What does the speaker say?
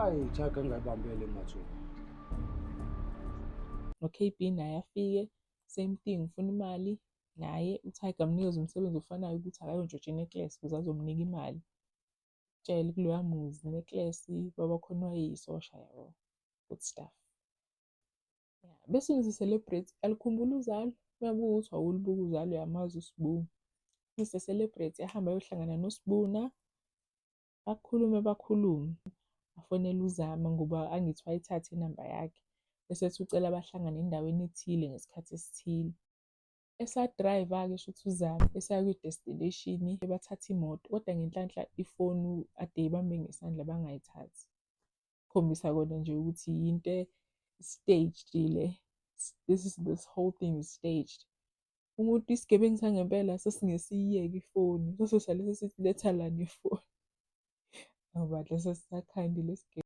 Hayi, Tiger, ngingayibambele mathupha. No-KB naye afike, same thing, ufuna imali. Naye uTiger amnikeze umsebenzi ofanayo ukuthi akayontshontsha i-necklace ukuze azomnika imali. Tshele kuloya muzi necklace babakhona wayeyisosha yabo. Good stuff. Yeah. Bese Mr Celebrity alikhumbula Uzalo, uyabuka ukuthi awulibuka Uzalo, uyamazi uSibu. Mr Celebrity ahamba ayohlangana noSibuna, bakhulume bakhulume. Afonele uZama ngoba angithi wayithatha inamba yakhe. Bese ethi ucela bahlangane endaweni ethile ngesikhathi esithile. Esa-drive-a-ke shuthi uZama esaya kwi-destination, bathatha imoto kodwa ngenhlanhla ifoni ade eyibambe ngesandla bangayithathi. Khombisa kona nje ukuthi yinto staged le. This whole thing is staged. Umuntu isigebengu sangempela sasingesiyiyeke ifoni, sasosale sesithi letha lana ifoni. Awu bandla, sasisakhandi lesi.